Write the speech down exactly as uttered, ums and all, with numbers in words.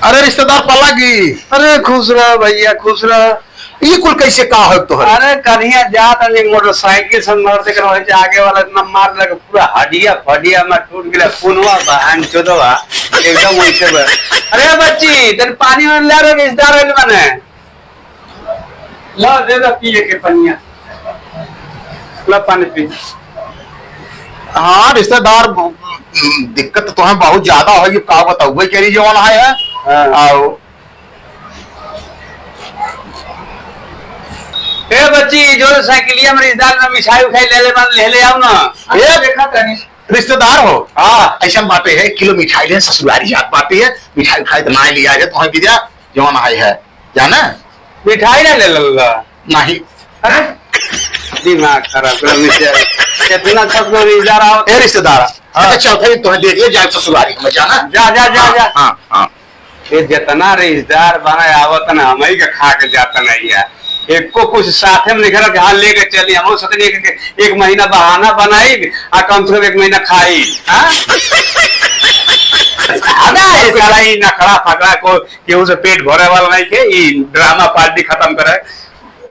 अरे रिश्तेदार पलागी। अरे खुश रह भैया, खुश रह। ई कुल कैसे का हो तोहर? अरे कन्हिया जात हनी मोटरसाइकिल से, मरते कर वही से आगे वाला इतना मार लगे, पूरा हड्डिया फड्डिया में टूट गया, खूनवा बहन चोदवा एकदम वैसे बा। अरे बच्ची, तनी पानी वानी ला रे, रिश्तेदार आइल बाने। ला, दे दे पिए के पनिया। ला पानी पी। हाँ, रिश्तेदार, दिक्कत तो है बहुत ज्यादा है, ये का बताऊँ, वही कह रही जवन है, है? हाँ। आओ। ए बच्ची, जो साइकिलिया में रिश्तेदार में मिठाई उठाई ले ले, बन ले ले आओ ना। ए, देखा तनी। रिश्तेदार हो? हाँ। ऐसा बाटे है, किलो मिठाई ले ससुरारी जात बाटे है, मिठाई उठाई तो ना लिया है, तो है विद्या, जवन है, है। जाना? मिठाई ना ले लल्ला। नहीं। अरे, दिमाग खराब कर, मिस्टर। कितना सब लोग इधर आओ। ए रिश्तेदार, हाँ। अच्छा, चौथा दिन तुम्हें दे दिया, जाए ससुरारी में जाना। जा, जा, जा, हाँ, जा। हाँ, हाँ। ये जितना रिश्तेदार बना आवत ना, हम ही के खा के जाता नहीं है। एको कुछ साथे में निकल के हाँ लेके चली, हम सोचनी कि एक महीना बहाना बनाई, आ कम से कम एक महीना खाई, हाँ? ज्यादा है साला, ई नखड़ा फकड़ा को केहू से पेट भरे वाला नहीं के, ई ड्रामा पार्टी खत्म करे।